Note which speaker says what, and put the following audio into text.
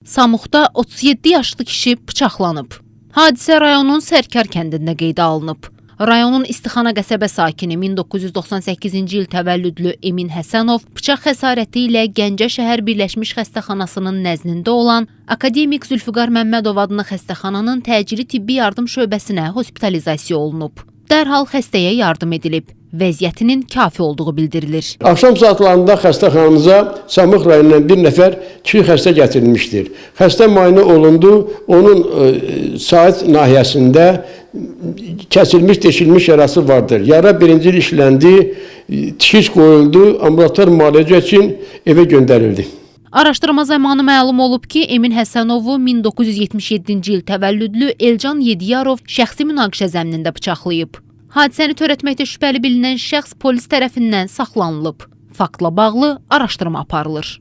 Speaker 1: Samuxda 37 yaşlı kişi bıçaqlanıb. Hadisə rayonun Sərkar kəndində qeydə alınıb. Rayonun İstixana qəsəbə sakini 1998-ci il təvəllüdlü Emin Həsənov bıçaq xəsarəti ilə Gəncə şəhər Birləşmiş Xəstəxanasının nəznində olan Akademik Zülfüqar Məmmədov adına xəstəxananın təcili tibbi yardım şöbəsinə hospitalizasiya olunub. Dərhal xəstəyə yardım edilib. Vəziyyətinin kafi olduğu bildirilir.
Speaker 2: Axşam saatlarında xəstəxanamıza Samux rayonundan bir nəfər kişi xəstə gətirilmişdir. Xəstə müayinə olundu. Onun saat nahiyəsində kəsilmiş, deşilmiş yarası vardır. Yara birinci il işləndi, tikiş qoyuldu, ambulator müalicə üçün evə göndərildi.
Speaker 1: Araşdırma zamanı məlum olub ki, Emin Həsənovu 1977-ci il təvəllüdlü Elcan Yediyarov şəxsi münaqişə zəminində bıçaqlayıb. Hadisəni törətməkdə şübhəli bilinən şəxs polis tərəfindən saxlanılıb. Faktla bağlı araşdırma aparılır.